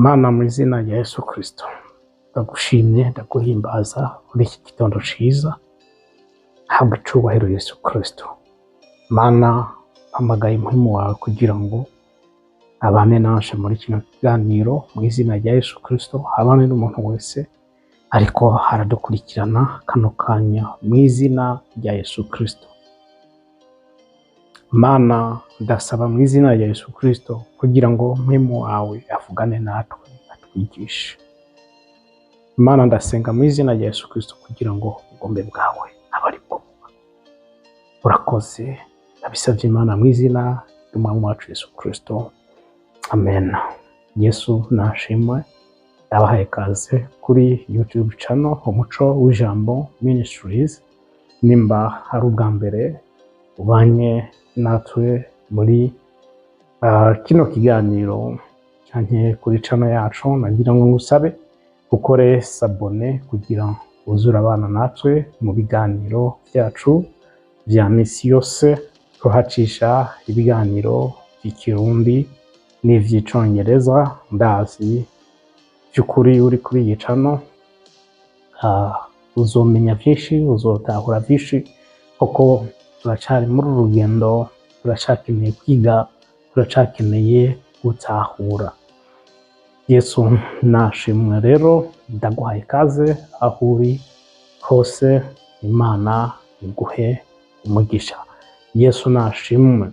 Mana, mu izina rya Yesu Kristo, ndagushimye, ndaguhimbaza muri iki gitondo ciza. Habwa icubahiro, Yesu Kristo. Mana, mpamagaye umuhimu wawe kugira ngo abane nanje muri kino kiganiro. Mu izina rya Yesu Kristo, abane n'umuntu wese ariko aradukurikirana kano kanya, mu izina rya Yesu Kristo. Mana, ndasaba mu izina rya Yesu Kristo kugira ngo mpwemu wawe avugane natwe, atwigishe. Mana, ndasenga mu izina rya Yesu Kristo kugira ngo ubugombe bwawe abe ari bwo buba. Urakoze, ndabisabye Imana mu izina ry'Umwami wacu Yesu Kristo, amen. Yesu nashimwe. Ndabahaye ikaze kuri YouTube channel Umuco w'Ijambo Ministries. Nimba ari ubwa mbere ubanye natwe muri kino kiganiro canke kuri channel yacu, nagira ngo ngusabe ukore s'abonner kugira uzure abana natwe mu biganiro byacu vya misi yose. Tuhacisha ibiganiro vy'Ikirundi n'ivy'icongereza. Ndazi by'ukuri uri kuri iyi channel uzomenya vyinshi, uzotahura vyinshi, kuko turacari muri uru rugendo, turacakeneye kwiga, turacakeneye gutahura. Yesu nashimwe. Rero ndaguhaye ikaze aho uri hose, Imana iguhe umugisha. Yesu nashimwe.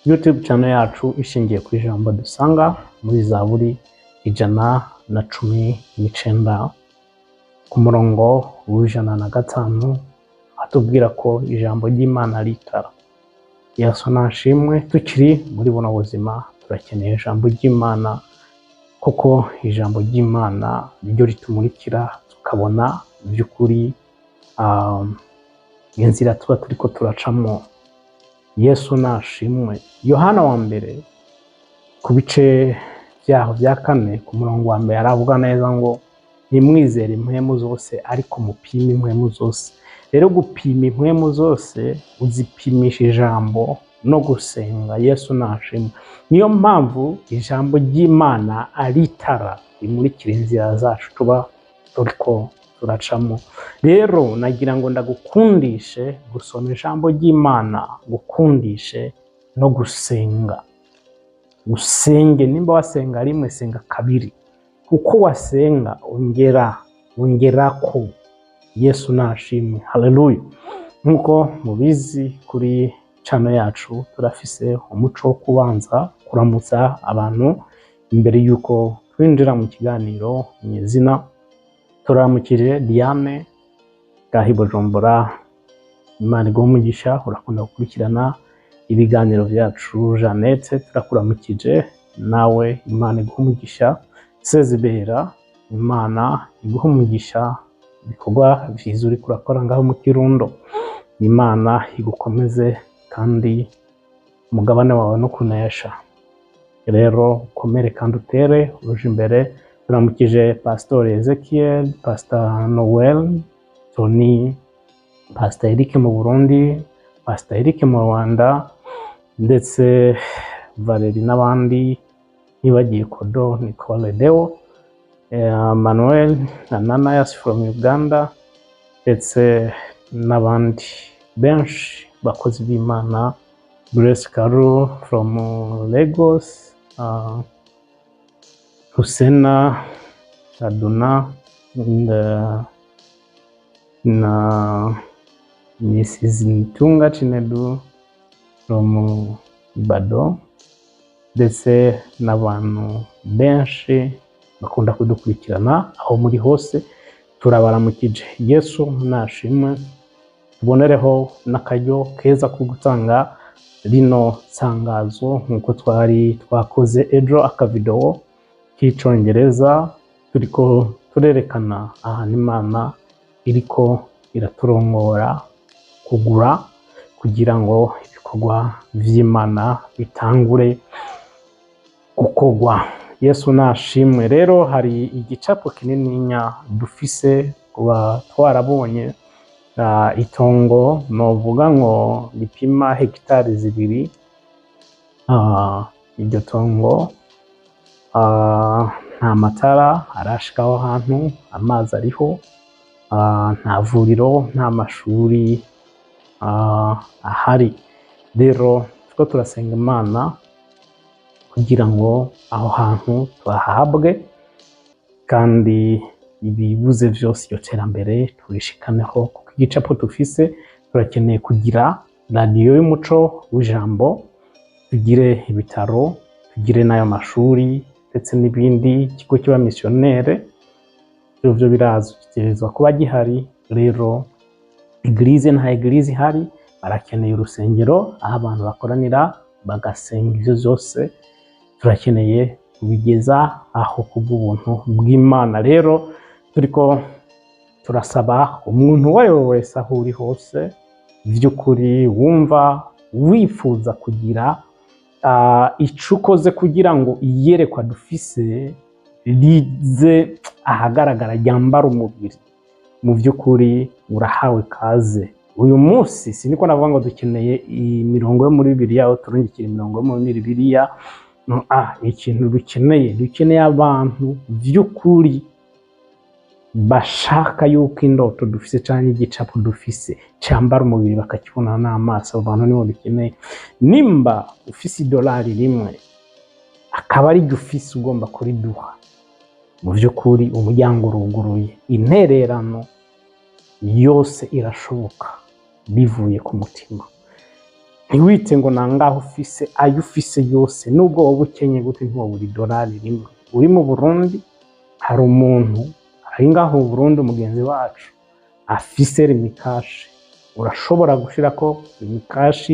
YouTube channel yacu ishingiye ku ijambo dusanga muri Zaburi 119 ku murongo w'105, atubwira ko ijambo ry'Imana ari itara. Yesu nashimwe. Tukiri muri buno buzima turakeneye ijambo ry'Imana, kuko ijambo ry'Imana niryo ritumurikira tukabona by'ukuri inzira tuba turiko turacamo. Yesu nashimwe. Yohana wa mbere ku bice byaho bya 4 ku murongo wa mbere aravuga neza ngo: "Ntimwizere impwemu zose, ariko mupime impwemu zose." Rero gupima impwemu zose uzipimisha ijambo no gusenga. Yesu nashimwe. Niyo mpamvu ijambo ry'Imana ari itara rimurikira inzira zacu tuba turiko turacamo. Rero nagira ngo ndagukundishe gusoma ijambo ry'Imana, gukundishe no gusenga. Usenge, nimba wasenga rimwe, senga kabiri. Uko wasenga ongera, ongerako. Yesu nashimwe, haleluya. Nk'uko mubizi, kuri channel yacu turafise umuco wo kubanza kuramutsa abantu imbere y'uko twinjira mu kiganiro nyezina. Turamukije Diane gahi Bujumbura, Imana iguhe umugisha, urakunda gukurikirana ibiganiro byacu. Jeannette, turakuramukije nawe, Imana iguhe umugisha. Sezibera, Imana iguhe umugisha, ibikorwa vyiza uriko urakora ngaho mu Kirundo, Imana igukomeze kandi umugabane wawe no kunesha. Rero ukomere kandi utere uje imbere. Turamukije Pastor Ezekiel, Pastor Noel, Tony, Pastor Eric mu Burundi, Pastor Eric mu Rwanda, ndetse Valerie n'abandi, ntibagiye Kodo, Nicole, Deo, Manuel na Nanayas from Uganda, ndetse n'abandi benshi bakozi b'Imana, Grace Karu from Lagos, Husena Aduna and, na Mrs. Ntunga Chinedu from Ibado, ndetse n'abantu benshi bakunda kudukurikirana. Aho muri hose turabaramukije. Yesu nashimwe. Tubonereho n'akaryo keza ko gutanga rino tangazo, nk'uko twari twakoze ejo akavidewo k'icongereza turiko turerekana ahantu Imana iriko iraturongora kugura kugira ngo ibikorwa vy'Imana bitangure gukorwa. Yesu nashimwe. Rero hari igicapo kinininya dufise, kuba twarabonye itongo novuga ngo ripima hegitari 2. Iryo tongo Nta matara arashika aho hantu, amazi ariho, nta vuriro, nta mashuri ahari. Rero turiko turasenga Imana kugira ngo aho hantu tuhahabwe, kandi ibibuze vyose iryo terambere turishikaneho, kuko igicapo dufise, turakeneye kugira radiyo y'umuco w'ijambo, tugire ibitaro, tugire n'ayo mashuri ndetse n'ibindi, ikigo cy'abamisiyonere, ivyo birazwi gitegerezwa kuba gihari. Rero église, nta église ihari, barakeneye urusengero aho abantu bakoranira bagasenga. Ivyo vyose turakeneye kubigeza aho kubw'ubuntu bw'Imana. Rero turiko turasaba umuntu uwo ari we wese, aho uri hose, vy'ukuri wumva wifuza kugira ico ukoze kugira ngo iyerekwa dufise rize ahagaragara, ryambara umubiri, mu by'ukuri urahawe kaze. Uyu munsi siniko navuga ngo dukeneye imirongo yo muri Bibiliya, aho turungikira imirongo yo muri Bibiliya. No, ikintu dukeneye abantu by'ukuri bashaka yuko indoto dufise canke igicapo dufise cambara umubiri, bakakibona n'amaso. Abo bantu nibo dukeneye. Nimba ufise idolari 1, akaba ari ryo ufise, ugomba kuriduha, mu by'ukuri umuryango uruguruye. Intererano yose irashoboka bivuye ku mutima. Ntiwite ngo nangaho ufise, ayo ufise yose, nubwo wowe ukenye gute, ntiwabura idolari 1. Uri mu Burundi, hari umuntu ari ngaho mu Burundi, umugenzi wacu afise Lumicash, urashobora gushirako Lumicash.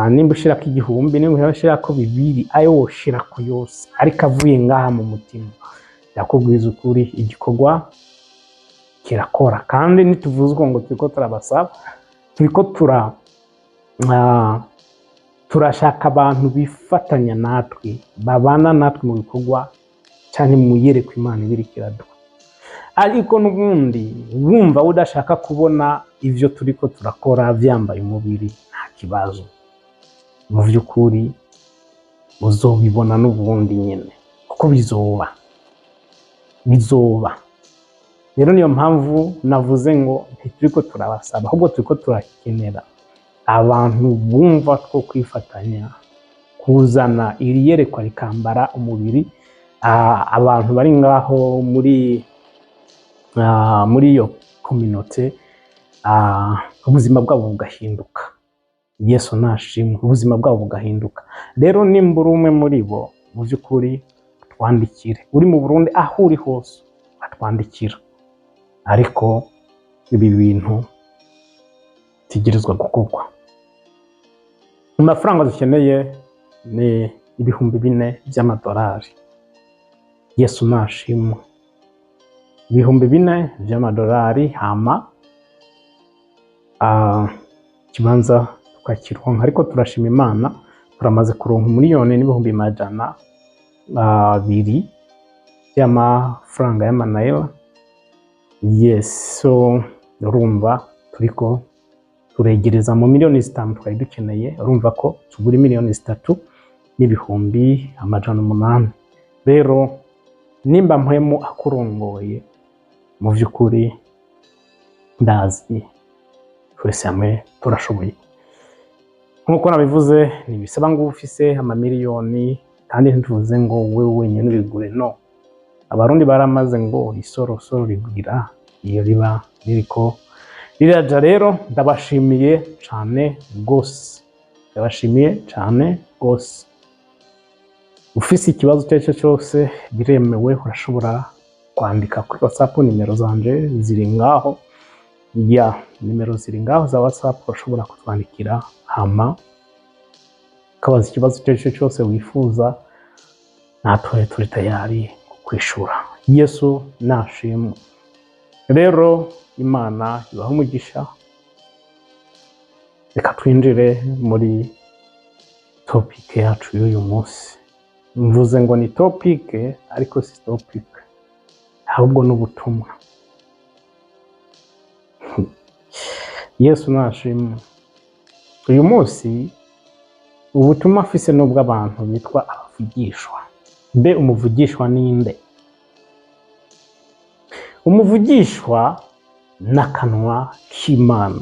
Nimba ushirako 1000, nimba ushirako 2, ayo woshirako yose, ariko avuye ngaha mu mutima, ndakubwiza ukuri, igikorwa kirakora. Kandi ntituvuze uko ngo turiko turabasaba, turiko turashaka abantu bifatanya natwe, babana natwe mu bikorwa cyane mu yerekwa Imana ibiriko iraduha. Ariko n'ubundi wumva udashaka kubona ivyo turiko turakora vyambaye umubiri, nta kibazo, mu vy'ukuri uzobibona n'ubundi nyene, kuko bizoba, bizoba. Rero niyo mpamvu navuze ngo ntituriko turabasaba, ahubwo turiko turakenera abantu bumva two kwifatanya kuzana iri yerekwa rikambara umubiri. Abantu bari ngaho muri iyo communauté, ubuzima bwabo bugahinduka. Yesu nashimwe, ubuzima bwabo bugahinduka. Rero nimba uri umwe muri bo, mu by'ukuri twandikire. Uri mu Burundi, aho uri hose atwandikira, ariko ibi bintu bitegerezwa gukorwa. Amafaranga dukeneye ni 4000 by'amadolari. Yesu nashimwe, 4000 by'amadolari, hama ikibanza tukakironka. Ariko turashima Imana, turamaze kuronka 1,200,000 by'amafaranga y'amanayira. Yes, so urumva turiko turegereza mu miliyoni 5 twari dukeneye. Urumva ko tugura 3,800,000. Rero nimba Mpwemu akurongoye, mu by'ukuri ndazi twese hamwe turashoboye. Nk'uko nabivuze, ntibisaba ngo ube ufise amamiliyoni, kandi ntituvuze ngo wowe wenyine ubigure. No, Abarundi baramaze ngo isorosoro rigwira iyo riba ririko riraja. Rero ndabashimiye cane gose, ndabashimiye cane gose. Ufise ikibazo icyo ari cyo cyose, biremewe, urashobora kwandika kuri WhatsApp. Nimero zanje ziri ngaho, ya nimero ziri ngaho za WhatsApp, urashobora kutwandikira hama ukabaza ikibazo icyo ari cyo cyose wifuza, natwe turi tayari kukwishura. Yesu nashimwe. Rero Imana ibahe umugisha. Reka twinjire muri topic yacu y'uyu munsi. Mvuze ngo ni topic, ariko si topic, ahubwo n'ubutumwa. Yesu nashimwe. Uyu munsi ubutumwa afise n'ubw'abantu bitwa abavugishwa. Mbe umuvugishwa ninde? Umuvugishwa n'akanwa k'Imana.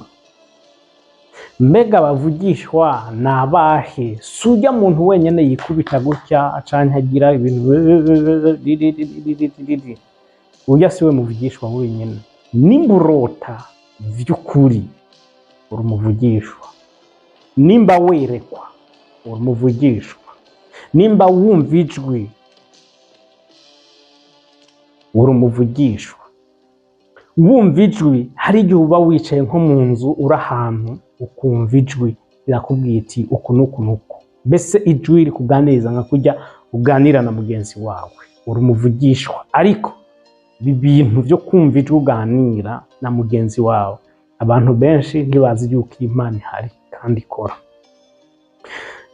Mbega abavugishwa ni abahe? Si urya muntu wenyene yikubita gutya canke agira ibintu, urya siwe muvugishwa wenyene. Nimba urota vy'ukuri, uri umuvugishwa. Nimba werekwa, uri umuvugishwa. Nimba wumva ijwi, uri umuvugishwa. Wumva ijwi, hari igihe uba wicaye nko mu nzu, uri ahantu, ukumva ijwi rirakubwiye iti uku n'uku n'uku. Mbese ijwi rikuganiriza nka kurya uganira na mugenzi wawe, uri umuvugishwa. Ariko ibi bintu vyo kumva ijwi uganira na mugenzi wawe, abantu benshi ntibazi yuko Imana ihari kandi ikora.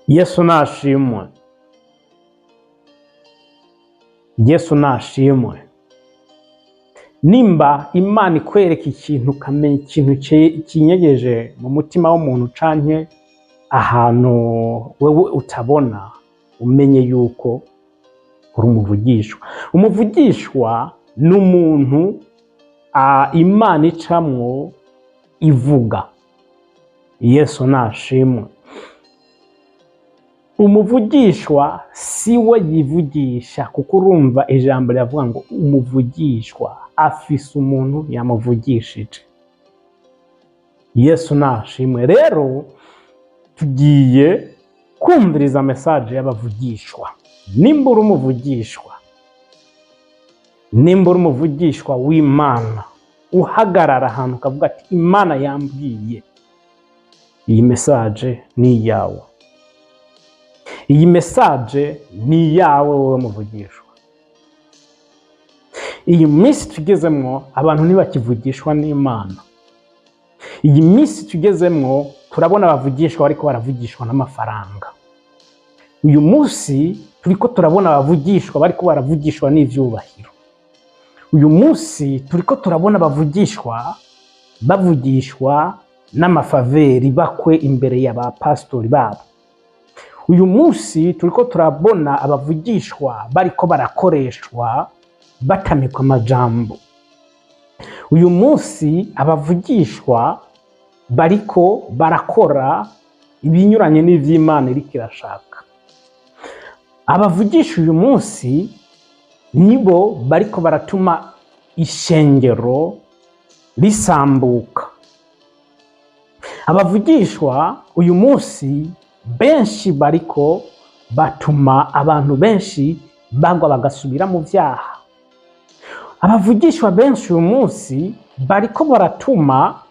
Yesu nashimwe, Yesu nashimwe. Nimba Imana ikwereka ikintu, ukamenya ikintu kinyegeje mu mutima w'umuntu canke ahantu wewe utabona, umenye yuko uri umuvugishwa. Umuvugishwa ni umuntu Imana icamwo ivuga. Yesu nashimwe. Umuvugishwa si we yivugisha, kuko urumva ijambo riravuga ngo umuvugishwa afise umuntu yamuvugishije. Yesu nashimwe. Rero tugiye kumviriza message y'abavugishwa. Nimba uri umuvugishwa, nimba uri umuvugishwa w'Imana, uhagarara ahantu ukavuga ati Imana yambwiye, iyi message ni iyawe. Iyi message ni iyawe wowe muvugishwa. Iyi minsi tugezemwo, abantu ntibakivugishwa n'Imana. Iyi minsi tugezemwo, turabona abavugishwa bariko baravugishwa n'amafaranga. Uyu munsi turiko turabona abavugishwa bariko baravugishwa n'ivyubahiro. Uyu munsi turiko turabona abavugishwa bavugishwa n'amafaveri bakwe imbere ya ba pastori babo. Uyu munsi turiko turabona abavugishwa bariko barakoreshwa, batamikwa amajambo. Uyu munsi abavugishwa bariko barakora ibinyuranye n'ivy'Imana iriko irashaka. Abavugisha uyu munsi nibo bariko baratuma ishengero risambuka. Abavugishwa uyu munsi benshi bariko batuma abantu benshi bagwa bagasubira mu vyaha. Abavugishwa benshi uyu munsi bariko baratuma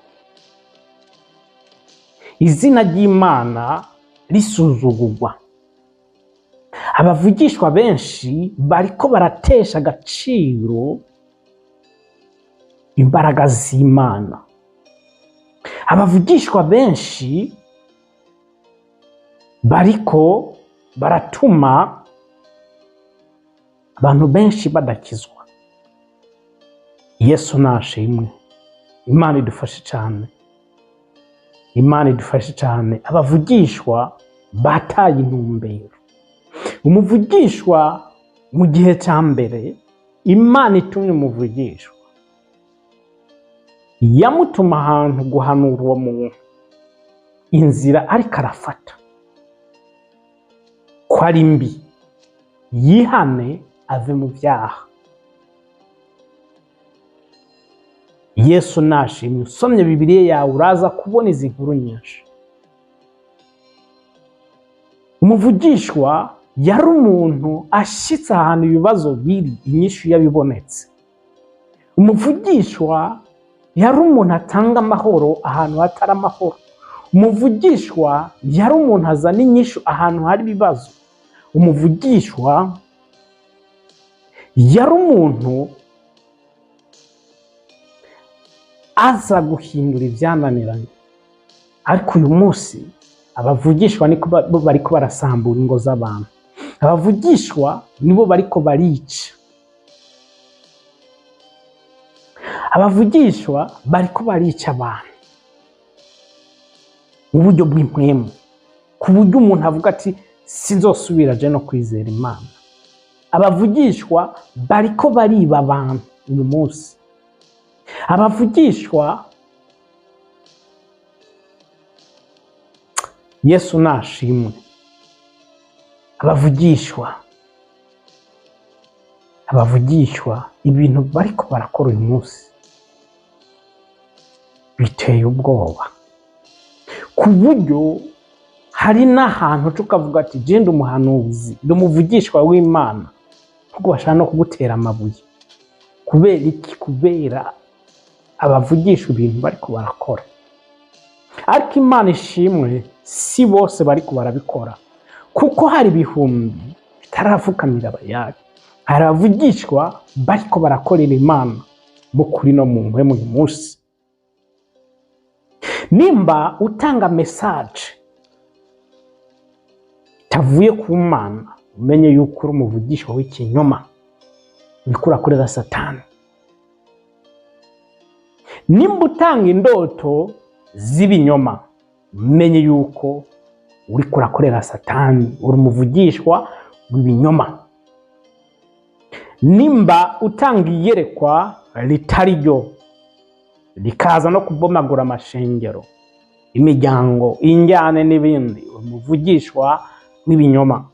izina ry'Imana risuzugurwa. Abavugishwa benshi bariko baratesha agaciro imbaraga z'Imana. Abavugishwa benshi bariko baratuma abantu benshi badakizwa. Yesu nashimwe. Imana idufashe cyane, Imana idufashe cyane. Abavugishwa bataye intumbero. Umuvugishwa mu gihe cya mbere, Imana itumye umuvugishwa, yamutuma ahantu guhanura uwo muntu inzira ariko arafata ko ari mbi, yihane ave mu byaha. Yesu nashimye. Usomye Bibiliya yawe uraza kubona izi nkuru nyinshi. Umuvugishwa yari umuntu ashitse ahantu ibibazo biri, inyishu yabibonetse. Umuvugishwa yari umuntu atanga amahoro ahantu hatari amahoro. Umuvugishwa yari umuntu azana inyishu ahantu hari ibibazo. Umuvugishwa yari umuntu aza guhindura ibyananiranye. Ariko uyu munsi abavugishwa niko bariko barasambura ingo z'abantu. Abavugishwa nibo bariko barica. Abavugishwa bariko barica abantu mu buryo bw'impwemu, ku buryo umuntu avuga ati sinzosubira je no kwizera Imana. Abavugishwa bariko bariba abantu uyu munsi. Abavugishwa, Yesu nashimwe. Abavugishwa ibintu bariko barakora uyu munsi biteye ubwoba, ku buryo hari n'ahantu tukavuga ati je ndi umuhanuzi, ndi umuvugishwa w'Imana, kuko bashaka no kugutera amabuye. Kubera iki? Kubera abavugishwa ibintu bariko barakora. Ariko Imana ishimwe, si bose bariko barabikora, kuko hari ibihumbi bitarafukamira Bayali. Hari abavugishwa bariko barakorera Imana mu kuri no mu mpwemu uyu munsi. Nimba utanga message itavuye ku Mana, umenye yuko uri umuvugishwa w'ikinyoma, uriko urakorera Satani. Nimba utanga indoto z'ibinyoma, umenye yuko uriko urakorera Satani, uri umuvugishwa w'ibinyoma. Nimba utanga iyerekwa ritari ryo, rikaza no kubomagura amashengero, imiryango, injyane n'ibindi, uri umuvugishwa w'ibinyoma.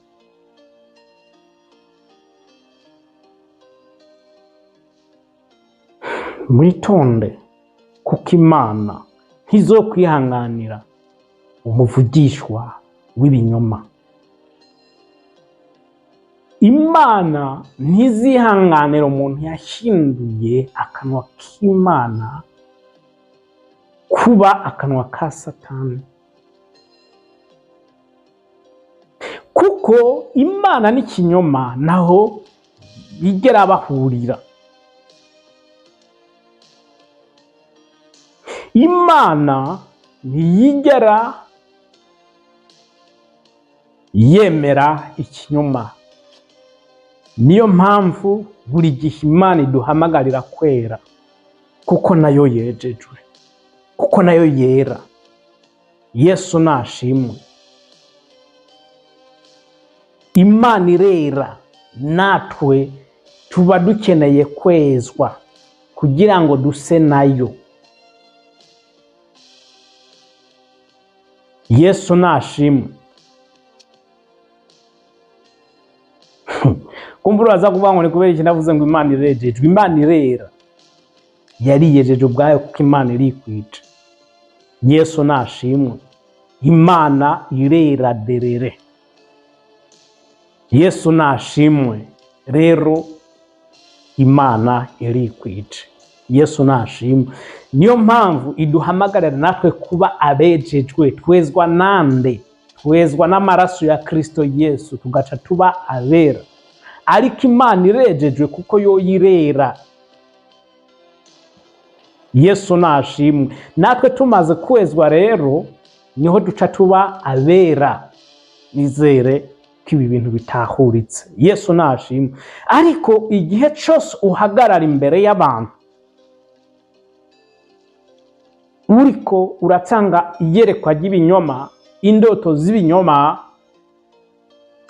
Mwitonde, kuko Imana ntizokwihanganira umuvugishwa w'ibinyoma. Imana ntizihanganira umuntu yahinduye akanwa k'Imana kuba akanwa ka Satani, kuko Imana n'ikinyoma naho bigera bahurira. Imana ntiyigera yemera ikinyoma. Niyo mpamvu buri gihe Imana iduhamagarira kwera, kuko nayo yejejwe, kuko nayo yera. Yesu nashimwe. Imana irera, natwe tuba dukeneye kwezwa kugira ngo duse nayo. Yesu nashimwe. Kumva uraza kuvuga ngo ni kubera iki navuze ngo Imana irejejwe? Imana irera, yariyejeje ubwayo, kuko Imana irikwica. Yesu nashimwe. Imana irera derere. Yesu nashimwe. Rero Imana irikwica. Yesu nashimwe. Niyo mpamvu iduhamagarira natwe kuba abejejwe. Twezwa nande? Twezwa n'amaraso ya Kristo Yesu, tugaca tuba abera. Ariko Imana irejejwe kuko yo yirera. Yesu nashimwe. Natwe tumaze kwezwa rero niho duca tuba abera. Nizere ko ibi bintu bitahuritse. Yesu nashimwe. Ariko igihe cyose uhagarara imbere y'abantu uriko uratanga iyerekwa ry'ibinyoma, indoto z'ibinyoma,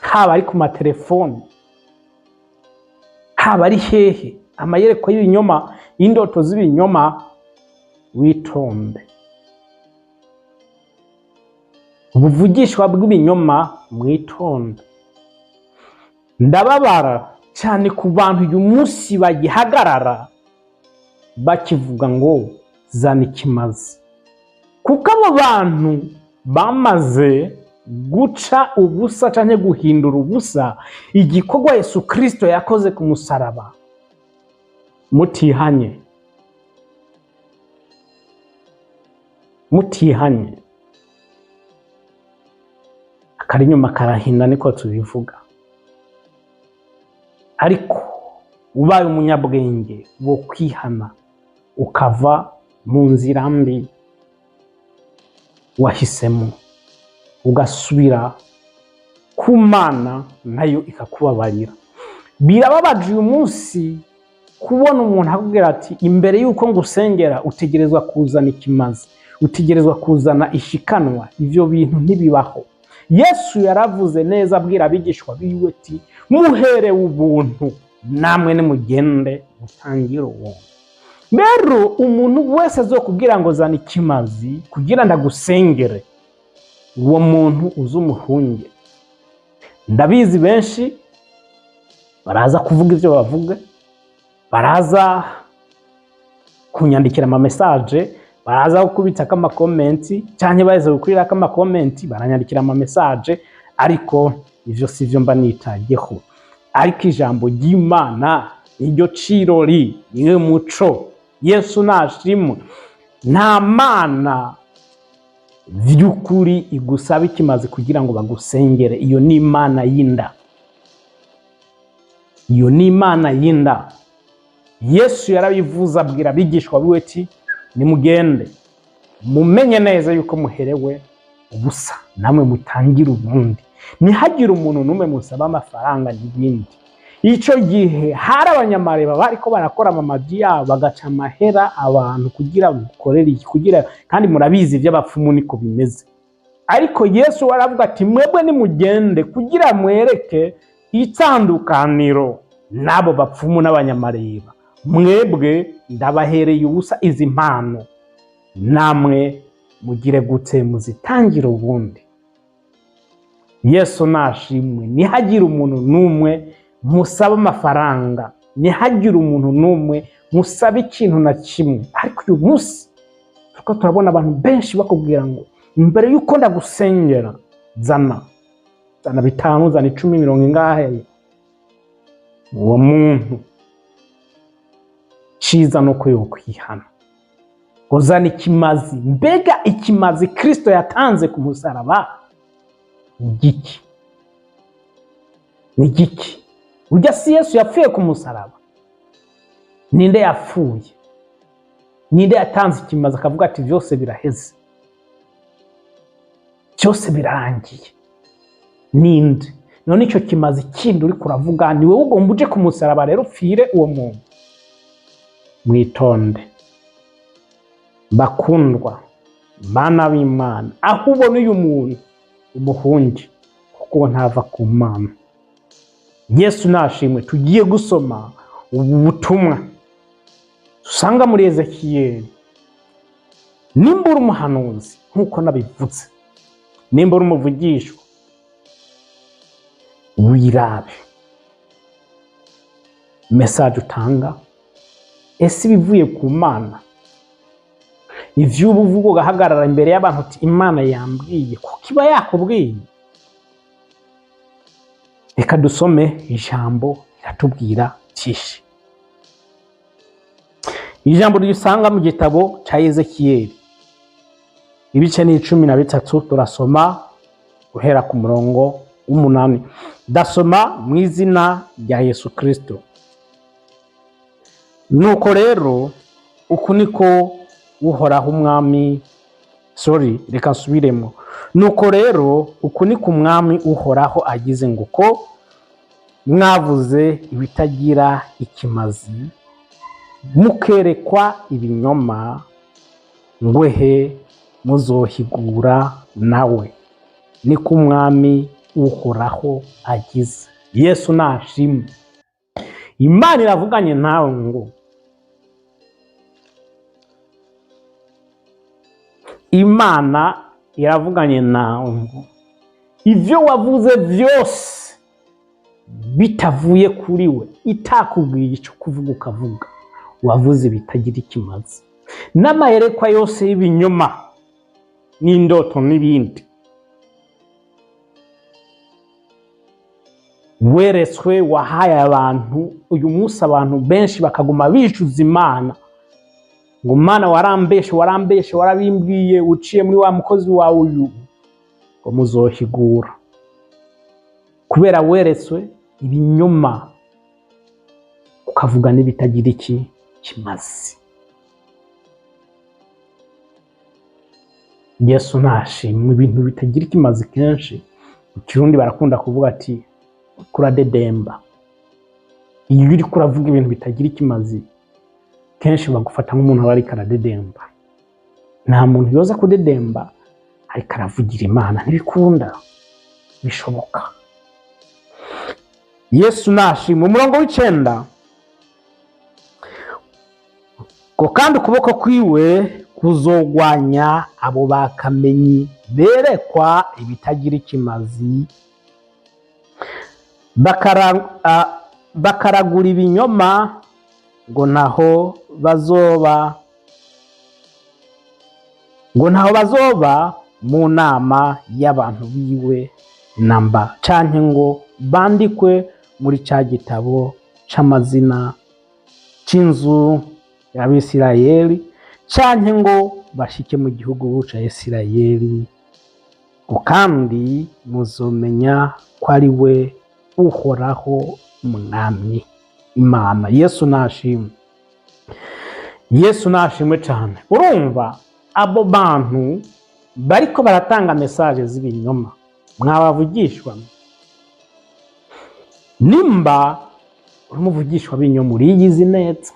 haba ari ku matelefoni, haba ari hehe, amayerekwa y'ibinyoma, indoto z'ibinyoma, witonde. Ubuvugishwa bw'ibinyoma, mwitonde. Ndababara cyane ku bantu uyu munsi bagihagarara bakivuga ngo zana ikimazi, kuko abo bantu bamaze guca ubusa canke guhindura ubusa igikorwa Yesu Kristo yakoze ku musaraba. Mutihanye, mutihanye, akari inyuma karahinda, niko tubivuga. Ariko ubaye umunyabwenge wo kwihana ukava mu nzira mbi wahisemo, ugasubira ku Mana, nayo ikakubabarira. Birababaje uyu munsi kubona umuntu akubwira ati imbere y'uko ngusengera utegerezwa kuzana ikimazi, utegerezwa kuzana ishikanwa. Ivyo bintu ntibibaho. Yesu yaravuze neza abwira abigishwa biwe ati: "Muherewe ubuntu, namwe nimugende mutangire ubuntu." Rero umuntu wese azokubwira ngo zana ikimazi kugira ndagusengere, uwo muntu uze umuhunge. Ndabizi benshi baraza kuvuga ibyo bavuga, baraza kunyandikira ama message, baraza gukubitako ama comment, canke baza gukurirako ama comment, baranyandikira ama message, ariko ivyo sivyo mba nitayeho. Ariko ijambo ry'Imana niryo cirori, niwe muco. Yesu nashimwe. Nta mana vy'ukuri igusaba ikimazi kugira ngo bagusengere. Iyo ni imana y'inda, iyo ni imana y'inda. Yesu yarabivuze, abwira abigishwa biwe ati: "Nimugende mumenye neza yuko muherewe ubusa, namwe mutangire ubundi, ntihagire umuntu n'umwe musaba amafaranga n'ibindi." Ico gihe hari abanyamareba bariko barakora amamaji yabo, bagaca amahera abantu kugira gukorere iki, kugira, kandi murabizi ivy'abapfumu niko bimeze. Ariko Yesu aravuga ati: "Mwebwe nimugende kugira mwereke itandukaniro n'abo bapfumu n'abanyamareba. Mwebwe ndabahereye ubusa izi mpano, namwe mugire gute? Muzitangire ubundi." Yesu nashimwe. Ntihagire umuntu n'umwe musaba amafaranga, ntihagire umuntu n'umwe musaba ikintu na kimwe. Ariko uyu munsi turiko turabona abantu benshi bakubwira ngo mbere yuko ndagusengera zana 5, zana 10, mirongo ingahe. Uwo muntu ciza nuko yokwihana. Ngo zana ikimazi. Mbega ikimazi Kristo yatanze ku musaraba ni igiki? Ni igiki? Urya si Yesu yapfuye ku musaraba? Ninde yapfuye? Ninde yatanze ikimazi akavuga ati: "Byose biraheze, byose birarangiye"? Ninde? None icyo kimazi kindi uri kuravuga, ni wowe ugomba uje ku musaraba rero upfire uwo muntu? Mwitonde bakundwa, bana b'Imana. Aho ubona uyu muntu, umuhunge, kuko ntava ku Mana. Yesu nashimwe. Tugiye gusoma ubu butumwa dusanga muri Ezekiyeli. Nimba uri umuhanuzi nk'uko nabivuze, nimba uri umuvugishwa, wirabe message utanga. Ese ibivuye ku Mana, ivyo uba uvuga ugahagarara imbere y'abantu uti: "Imana yambwiye", kuko iba yakubwiye? Reka dusome ijambo riratubwira byinshi. Ijambo dusanga mu gitabo ca Ezekiyeli, ibice ni 13, turasoma guhera ku murongo w'8. Ndasoma mu izina rya Yesu Kristo. Nuko rero uku niko Uhoraho Umwami, sorry, reka nsubiremo. Nuko rero uku niko Umwami Uhoraho agize ngo: ko mwavuze ibitagira ikimazi, mukerekwa ibinyoma, ngwehe muzohigura nawe, niko Umwami Uhoraho agize. Yesu nashimwe. Imana iravuganye nawe ngo, Imana iravuganye nawe ngo ivyo wavuze vyose bitavuye kuri we, itakubwiye ico kuvuga ukavuga, wavuze bitagira ikimazi, n'amayerekwa yose y'ibinyoma n'indoto n'ibindi weretswe, wahaye abantu. Uyu munsi abantu benshi bakaguma bicuza Imana ngo: "Mana, warambeshe, warambeshe, warabimbwiye uciye muri wa mukozi wawe uyu." Ngo muzohigura kubera weretswe ibinyoma, ukavuga n'ibitagira iki kimazi. Yesu nashimwe. Ibintu bitagira ikimazi, kenshi mu Kirundi barakunda kuvuga ati: "Kuradedemba." Iyo uriko uravuga ibintu bitagira ikimazi, kenshi bagufata nk'umuntu aba ariko aradedemba. Nta muntu yoza kudedemba ariko aravugira Imana, ntibikunda. Bishoboka. Yesu nashimwe. Umurongo w'icenda ngo: kandi ukuboko kwiwe kuzogwanya abo bakamenyi berekwa ibitagira ikimazi, bakaragura ibinyoma, ngo ntaho bazoba, ngo ntaho bazoba mu nama y'abantu biwe namba, canke ngo bandikwe muri ca gitabo c'amazina c'inzu y'Abisirayeli, canke ngo bashike mu gihugu ca Isirayeli. Ngo kandi muzomenya ko ari we Uhoraho Umwami Imana. Yesu nashimwe, Yesu nashimwe cane. Urumva abo bantu bariko baratanga message z'ibinyoma, mwabavugishwa. Nimba uri umuvugishwa w'ibinyoma, uriyizi neza,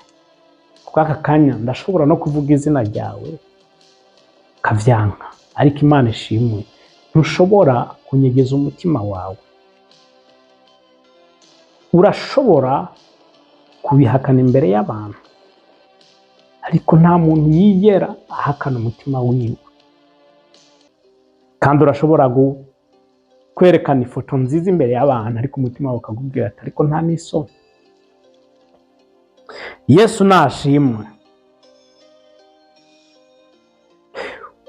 kuko aka kanya ndashobora no kuvuga izina ryawe ukavyanka, ariko Imana ishimwe, ntushobora kunyegeza umutima wawe. Urashobora kubihakana imbere y'abantu, ariko nta muntu yigera ahakana umutima wiwe. Kandi urashobora kwerekana ifoto nziza imbere y'abantu, ariko umutima wawe ukakubwira ati: "Ariko nta n'isoni." Yesu nashimwe.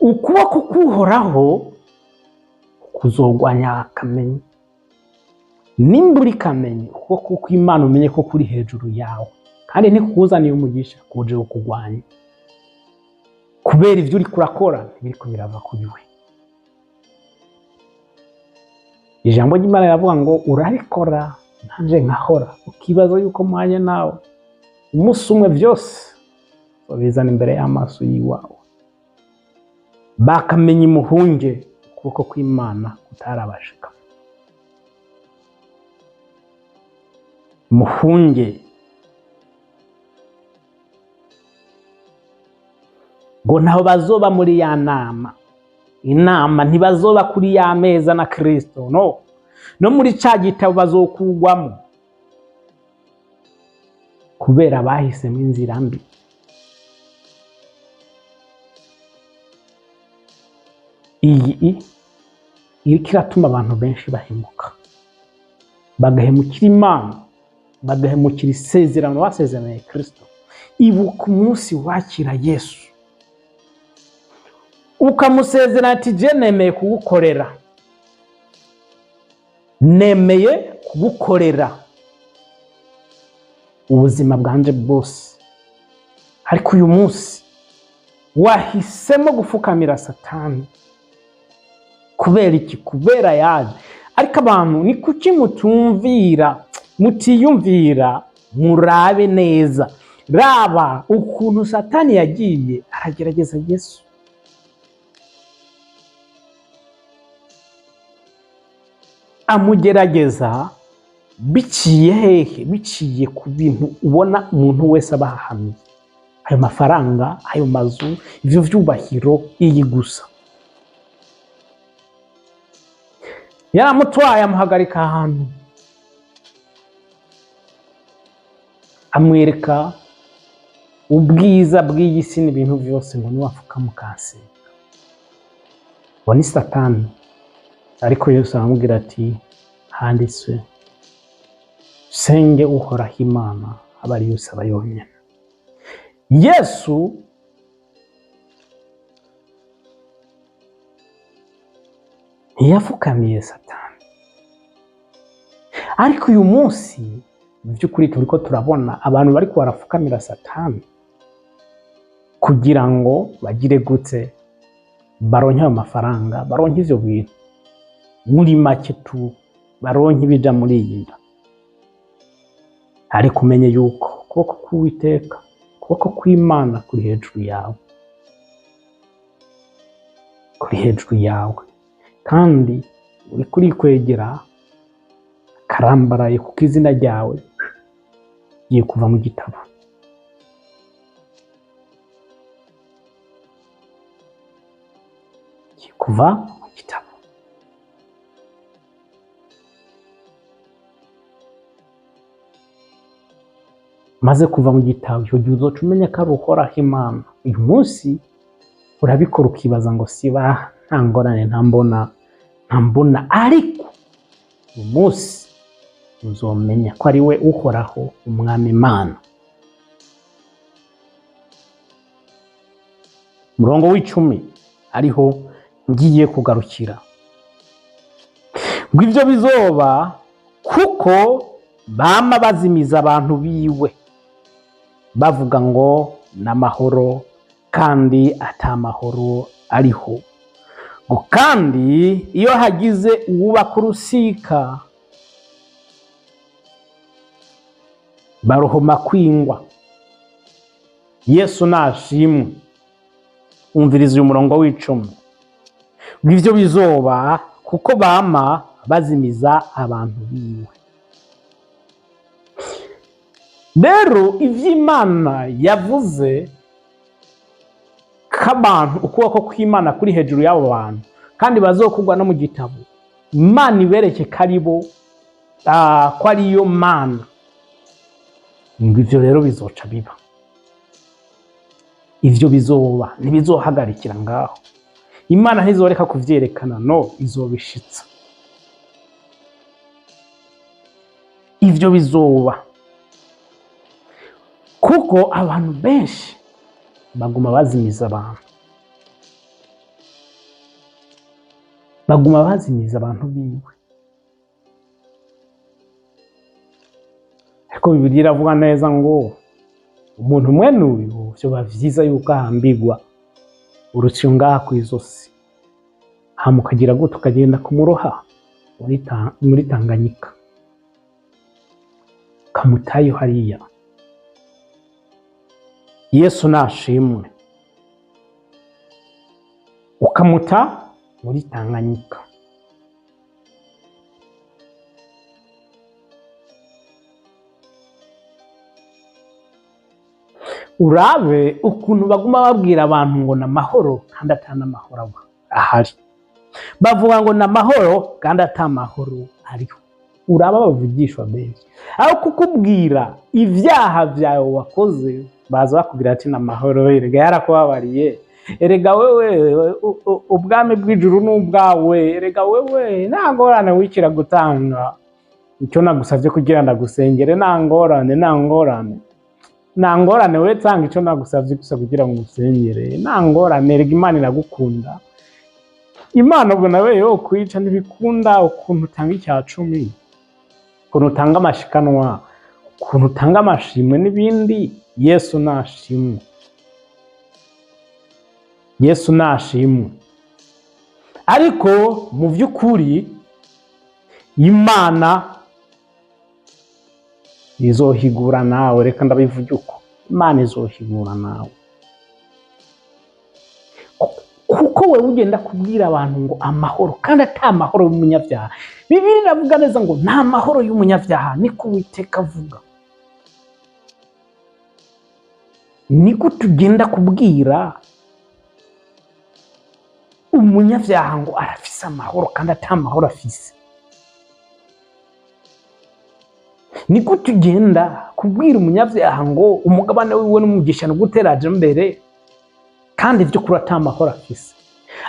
Ukuboko k'Uhoraho kuzogwanya akamenyi. Nimba uri kamenyi, ukuboko kw'Imana umenye ko kuri hejuru yawe, kandi ntikuzaniye umugisha, kuje kukugwanya, kubera ivyo uriko urakora ntibiriko birava kuri we. Ijambo ry'Imana riravuga ngo: urabikora nanje nkahora, ukibaza yuko mwanye nawe. Umunsi umwe vyose babizana imbere y'amaso yiwawe. Bakamenya imuhunge, ukuboko kw'Imana kutarabashika. Muhunge. Ngo ntaho bazoba muri ya nama, inama ntibazoba kuri ya meza na Kristo, no muri ca gitabo bazokugwamo, kubera bahisemo inzira mbi. Iyi iriko iratuma abantu benshi bahemuka, bagahemukira Imana, bagahemukira isezerano basezeraniye Kristo. Ibuka umunsi wakira Yesu, ukamusezerana ati: je nemeye kugukorera, nemeye kugukorera ubuzima bwanje bwose. Ariko uyu munsi wahisemo gufukamira Satani. Kubera iki? Kubera yaje. Ariko abantu, ni kuki mutumvira, mutiyumvira? Murabe neza, raba ukuntu Satani yagiye aragerageza Yesu. Amugerageza biciye hehe? Biciye ku bintu ubona umuntu wese aba ahahamiye: ayo mafaranga, ayo mazu, ivyo vyubahiro, iyi gusa. Yaramutwaye, amuhagarika ahantu, amwereka ubwiza bw'iyi si n'ibintu vyose, ngo niwapfuka mukansenga. Ngo ni Satani. Ariko Yesu aramubwira ati: handitswe, senge Uhoraho Imana, aba ariyo usaba yonyine. Yesu ntiyafukamiye Satani. Ariko uyu munsi mu by'ukuri turiko turabona abantu bariko barafukamira Satani kugira ngo bagire gutse, baronke ayo mafaranga, baronke ivyo bintu, muri make tu baronke ibija muri iyi nda. Ariko umenye yuko ukuboko k'Uwiteka, ukuboko kw'Imana kuri hejuru yawe, kuri hejuru yawe, kandi uriko urikwegera karambaraye, kuko izina ryawe rigiye kuva mu gitabo. Rigiye kuva mu gitabo. Maze kuva mu gitabo, icyo gihe uzoca umenya ko ari Uhoraho Imana. Uyu munsi urabikora ukibaza ngo siba, nta ngorane, nta mbona, nta mbona, ariko uyu munsi uzomenya ko ari we Uhoraho Umwami Imana. Umurongo w'icumi ariho ngiye kugarukira, ngo ibyo bizoba kuko bama bazimiza abantu biwe, bavuga ngo n'amahoro kandi ata mahoro ariho. Ngo kandi iyo hagize uwubaka urusika baruhoma kwingwa. Yesu nashimwe. Umviriza uyu murongo w'icumi, ngo ivyo bizoba kuko bama bazimiza abantu biwe. Rero ivy'Imana yavuze k'abantu, ukuboko kw'Imana kuri hejuru y'abo bantu, kandi bazokugwa no mu gitabo, Imana ibereke ko ari bo, ko ariyo Mana. Ngo ivyo rero bizoca biba, ivyo bizoba, ntibizohagarikira ngaho. Imana ntizoreka kuvyerekana, no izobishitsa. Ivyo bizoba kuko abantu benshi baguma bazimiza abantu, baguma bazimiza abantu biwe. Ariko Bibiliya iravuga neza ngo umuntu mwene uyu vyoba vyiza yuko ahambigwa urusyo ngaha kw'izosi, hama ukagira gute, ukagenda kumuroha muri Tanganyika, ukamutayo hariya. Yesu nashimwe. Ukamuta muri Tanganyika. Urabe ukuntu baguma babwira abantu ngo ni amahoro kandi ata n'amahoro ahari. Bavuga ngo ni amahoro kandi ata mahoro ariho. Uraba bavugishwa benshi, aho kukubwira ivyaha vyawe wakoze, baza bakubwira ati ni amahoro, erega yarakubabariye, erega wewe ubwami bw'ijuru ni ubwawe, erega wewe nta ngorane wikira gutanga icyo nagusavye kugira ndagusengere, nta ngorane, nta ngorane, nta ngorane, we tanga icyo nagusavye gusa kugira ngo usengere, nta ngorane, erega Imana iragukunda. Imana ubwo nawe yo kwica ntibikunda ukuntu utanga icya cumi, ukuntu utanga amashikanwa, ukuntu utanga amashimwe n'ibindi. Yesu nashimwe, Yesu nashimwe. Ariko mu by'ukuri Imana izohigura nawe, reka ndabivuge uko, Imana izohigura nawe, kuko wewe ugenda kubwira abantu ngo amahoro kandi ata amahoro y'umunyabyaha. Bibiliya iravuga neza ngo nta mahoro y'umunyabyaha, niko Uwiteka avuga. Niko tugenda kubwira umunyabyaha ngo arafise amahoro kandi ata amahoro afise. Niko tugenda kubwira umunyabyaha ngo umugabane wiwe n'umugisha no guteraje imbere kandi ibyo kuri ata amahoro afise.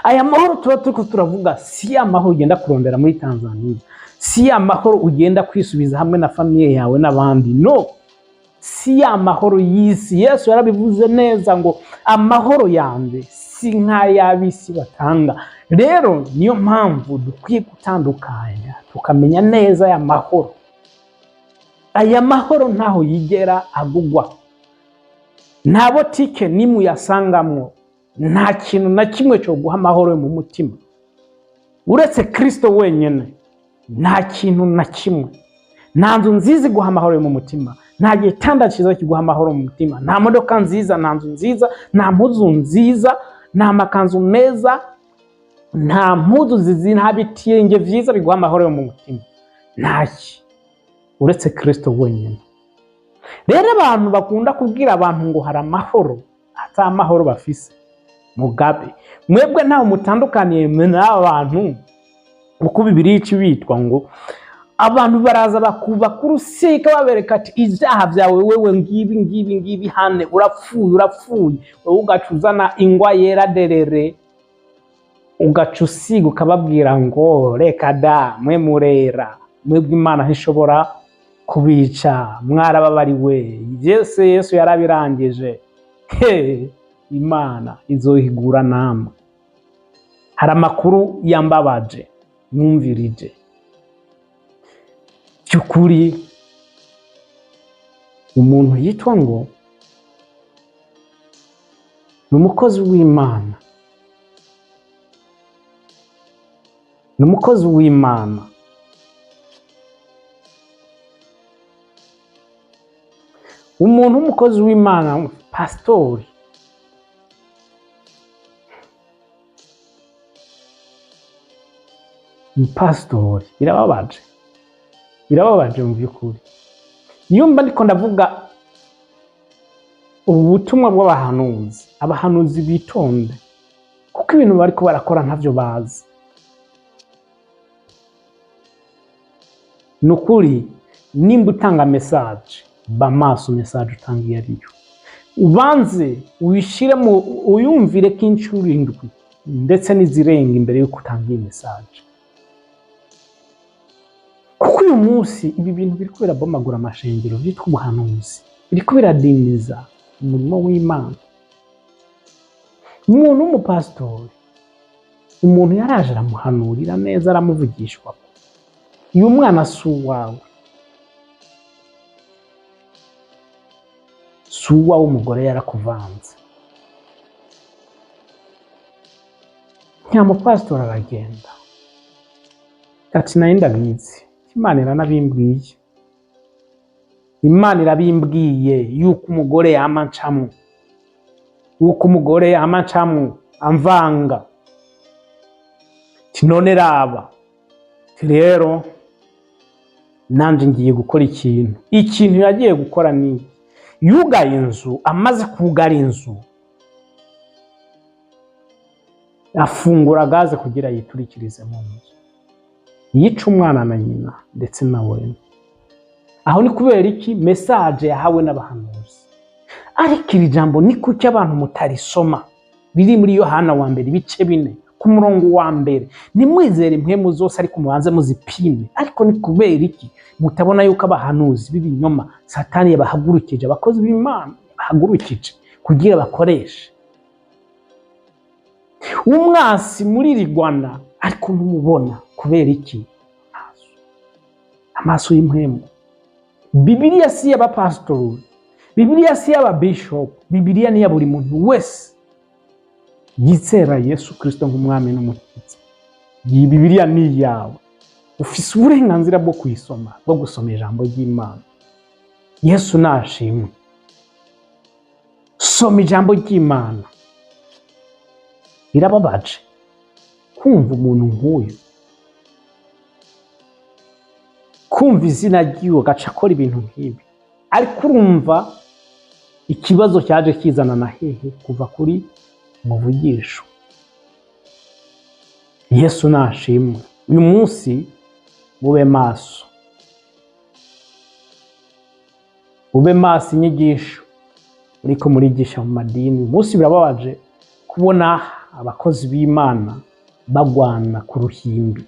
Aya mahoro tuba turiko turavuga si ya mahoro ugenda kurondera muri Tanzania, si ya mahoro ugenda kwisubiza hamwe na famiye yawe n'abandi, no, si ya mahoro y'isi. Yesu yarabivuze neza ngo amahoro yanje si nk'ay'ab'isi batanga. Rero niyo mpamvu dukwiye gutandukanya tukamenya neza aya mahoro. Aya mahoro ntaho yigera agugwa, nta botike nimwe uyasangamwo, nta kintu na kimwe cyo guha amahoro mu mutima uretse Kristo wenyine. Nta kintu na kimwe, nta nzu nziza iguha amahoro mu mutima, nta gitanda cyiza kiguha amahoro mu mutima, nta modoka nziza, nta nzu nziza, nta mpuzu nziza, nta makanzu meza, nta mpuzu zizi, nta bitenge vyiza biguha amahoro mu mutima, ntaki uretse Kristo wenyine. Rero abantu bakunda kubwira abantu ngo hari amahoro ata amahoro bafise, mugabe mwebwe ntaho mutandukaniye n'aba bantu, kuko Bibiliya ica bitwa ngo Abantu baraza bakubaka urusika, babereka ati: "Ibyaha byawe wewe ngibi ngibi ngibi, hane urapfuye, urapfuye." Wowe ugaca uzana ingwa yera derere, ugaca usiga, ukababwira ngo: "Reka da, mwe murera, mwebwe Imana ntishobora kubica, mwarababariwe, Yesu, Yesu yarabirangije." He, Imana izohigura namwe. Hari amakuru yambabaje numvirije by'ukuri. Umuntu yitwa ngo ni umukozi w'Imana, ni umukozi w'Imana, umuntu w'umukozi w'Imana, pasitori, pasitori. Birababaje, birababaje mu by'ukuri. Iyo mba ndiko ndavuga ubu butumwa bw'abahanuzi, abahanuzi bitonde, kuko ibintu bariko barakora ntavyo bazi. Ni ukuri, nimba utanga message, ba maso message utanga iyo ariyo, ubanze uyishire mu uyumvire ko inshuro indwi ndetse n'izirenga imbere y'uko utanga iyi message, kuko uyu munsi ibi bintu biriko birabomagura amashengero vyitwa ubuhanuzi, biriko biradindiza umurimo w'Imana. Umuntu w'umupasitori, umuntu yaraje aramuhanurira neza, aramuvugishwa: "Uyu mwana si uwawe, si uwawe, umugore yarakuvanze." Nyamupasitori aragenda ati: "Nayo ndabizi, Imana iranabimbwiye, Imana irabimbwiye yuko umugore yama ncamwo, yuko umugore yama ncamwo amvanga." Ati: "None raba." Ati: "Rero nanje ngiye gukora ikintu." Ikintu yagiye gukora ni iki? Yugaye inzu. Amaze kugara inzu, afungura gaze kugira yiturikirize mu nzu, yica umwana na nyina ndetse na wene. Aho ni kubera iki? Message yahawe n'abahanuzi. Ariko iri jambo ni kuki abantu mutarisoma? Biri muri Yohana wa mbere, ibice 4, ku murongo wa mbere: "Ntimwizere impwemu zose, ariko mubanze muzipime." Ariko ni kubera iki mutabona yuko abahanuzi b'ibinyoma Satani yabahagurukije, abakozi b'Imana bahagurukije kugira bakoreshe umwasi muri rigwana, ariko ntumubona? Kubera iki? Amaso y'impwemu. Bibiliya si iy'abapasitori, Bibiliya si iy'ababishopu, Bibiliya ni iya buri muntu wese yizera Yesu Kristo nk'umwami n'umukiza. Iyi Bibiliya ni iyawe, ufise uburenganzira bwo kuyisoma, bwo gusoma ijambo ry'Imana. Yesu nashimwe. Soma ijambo ry'Imana. Birababaje kumva umuntu nk'uyu, kumva izina ry'iwe, agaca akora ibintu nk'ibi. Ariko urumva ikibazo cyaje kizana na hehe? Kuva kuri muvugisho. Yesu nashimwe. Uyu munsi mube maso, mube maso inyigisho muriko murigisha mu madini. Uyu munsi birababaje kubona abakozi b'Imana bagwana ku ruhimbi,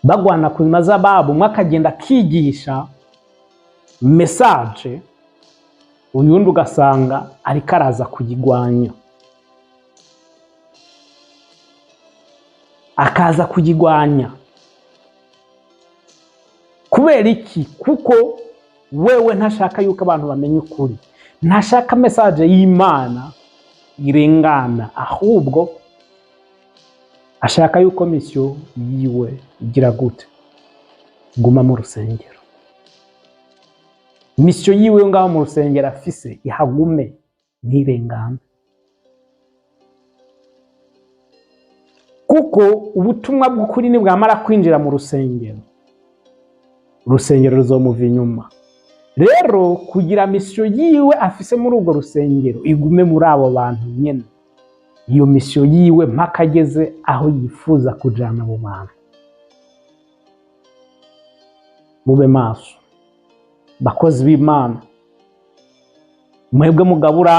bagwana ku mazababo, umwe akagenda akigisha message, uyundi ugasanga ariko araza kuyigwanya, akaza kuyigwanya. Kubera iki? Kuko wewe ntashaka yuko abantu bamenya ukuri, ntashaka message y'Imana irengana, ahubwo ashaka yuko mission yiwe igira gute? Guma mu rusengero. Mission yiwe ngaho mu rusengero afise ihagume, ntirengane, kuko ubutumwa bw'ukuri nibwamara kwinjira mu rusengero, urusengero ruzomuva inyuma. Rero kugira mission yiwe afise muri urwo rusengero igume muri abo bantu nyene, iyo mission yiwe mpaka ageze aho yifuza kujana abo bantu. Mube maso, bakozi b'Imana, mwebwe mugabura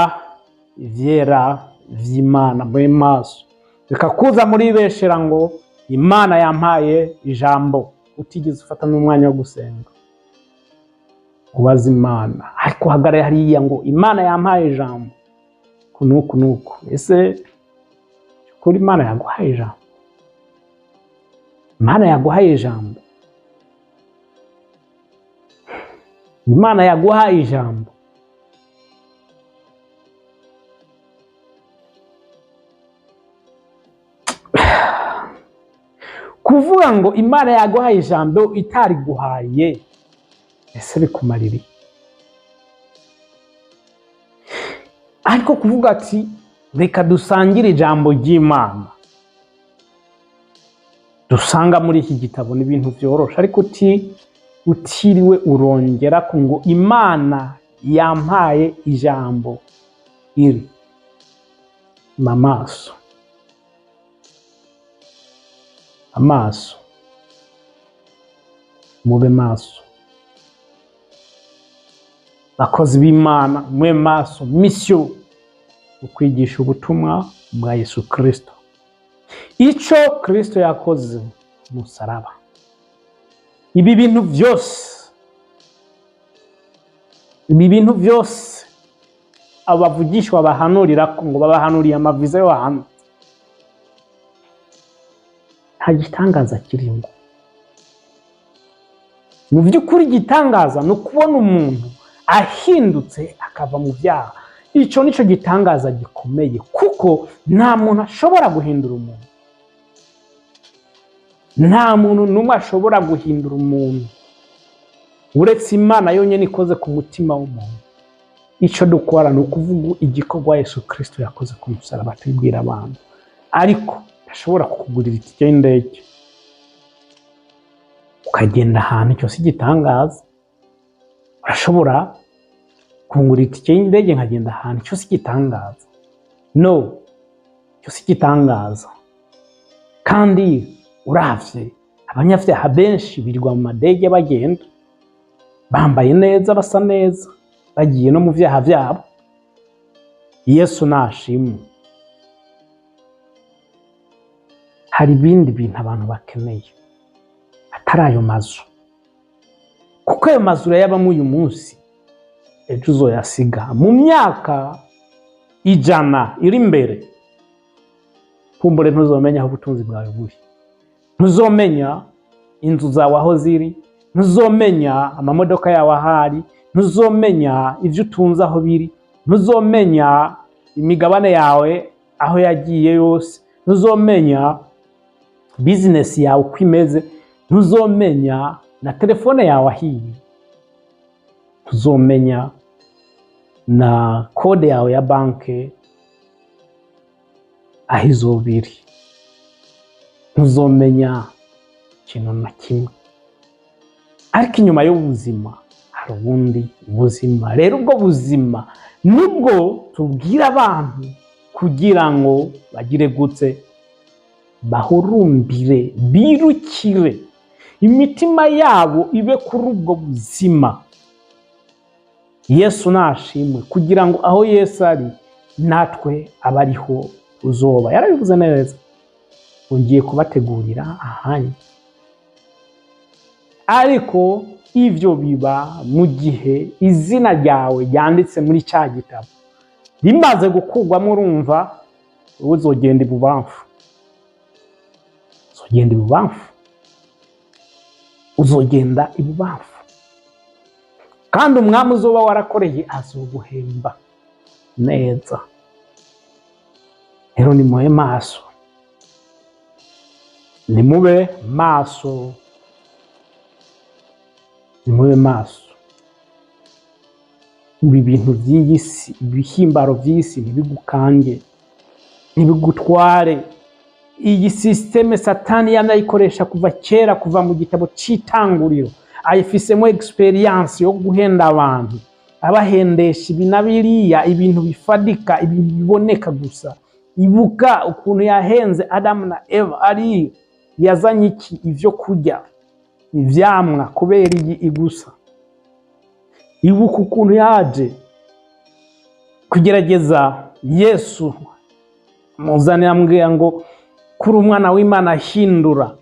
ivyera vy'Imana, mube maso. Reka kuza muribeshera ngo Imana yampaye ijambo, utigeze ufata n'umwanya wo gusenga ubaza Imana, ariko uhagarare hariya ngo Imana yampaye ijambo kunuku nuku. Ese kuri Imana yaguhaye ijambo? Imana yaguhaye ijambo? Imana yaguhaye ijambo? Kuvuga ngo Imana yaguhaye ijambo itariguhaye, ese bikumarira? Ariko kuvuga ati reka dusangire ijambo ry'Imana dusanga muri iki gitabo, ni ibintu vyoroshe, ariko utiriwe urongera ko ngo Imana yampaye ijambo iri amaso amaso. Mube maso, bakozi b'Imana, mube maso. Mission ukwigisha ubutumwa bwa Yesu Kristo, ico Kristo yakoze musaraba. Ibi bintu vyose, ibi bintu vyose abavugishwa bahanurira ngo babahanuriye amaviza yo hanze, nta gitangaza kirimo. Mu by'ukuri igitangaza ni ukubona umuntu ahindutse akava mu byaha. Ico nico gitangaza gikomeye, kuko nta muntu ashobora guhindura umuntu, nta muntu n'umwe ashobora guhindura umuntu uretse Imana yonyine ikoze ku mutima w'umuntu. Ico dukora ni ukuvuga igikorwa Yesu Kristo yakoze ku musaraba, tubwira abantu. Ariko ashobora kukugurira itike y'indege ukagenda ahantu, icyo si igitangaza. Urashobora kungura itike y'indege nkagenda ahantu, icyo si igitangaza. No, icyo si igitangaza. Kandi uravye abanyavyaha benshi birirwa mu madege bagenda bambaye neza, basa neza, bagiye no mu vyaha vyabo. Yesu nashimwe. Hari ibindi bintu abantu bakeneye atari ayo mazu, kuko ayo mazu urayabamo uyu munsi, ejo uzoyasiga. Mu myaka 100 iri imbere, kumbure ntuzomenya aho ubutunzi bwawe buri, ntuzomenya inzu zawe aho ziri, ntuzomenya amamodoka yawe ahari, ntuzomenya ivyo utunze aho biri, ntuzomenya imigabane yawe aho yagiye yose, ntuzomenya business yawe uko imeze, ntuzomenya na telefone yawe ahiye, ntuzomenya na kode yawe ya banke aho izoba iri, ntuzomenya ikintu na kimwe. Ariko inyuma y'ubuzima hari ubundi buzima. Rero ubwo buzima nibwo tubwira abantu kugira ngo bagire gutse, bahurumbire, birukire, imitima yabo ibe kuri ubwo buzima. Yesu nashimwe, kugira ngo aho Yesu ari natwe abariho uzoba. Yarabivuze neza, ugiye kubategurira ahanyu. Ariko ivyo biba mu gihe izina ryawe ryanditse muri cya gitabo rimaze gukurwamo. Urumva uzogenda ibubamfu, uzogenda ibubamfu, uzogenda ibubamfu, kandi umwami uzoba warakoreye azoguhemba neza. Rero nimube maso, nimube maso, nimube maso. Ibi bintu by'iyi si, ibihimbaro by'isi ntibigukange, ntibigutware. Iyi système Satani yanayikoresha kuva kera, kuva mu gitabo c'itanguriro. Ayifisemo experience yo guhenda abantu, abahendesha ibi na biriya, ibintu bifadika, ibintu biboneka gusa. Ibuka ukuntu yahenze Adamu na Eva, ari yazanye iki? Ivyo kurya. Ivyamwa kubera iyi igusa. Ibuka ukuntu yaje kugerageza Yesu, muzanira amubwira ngo kuri umwana w'Imana ahindura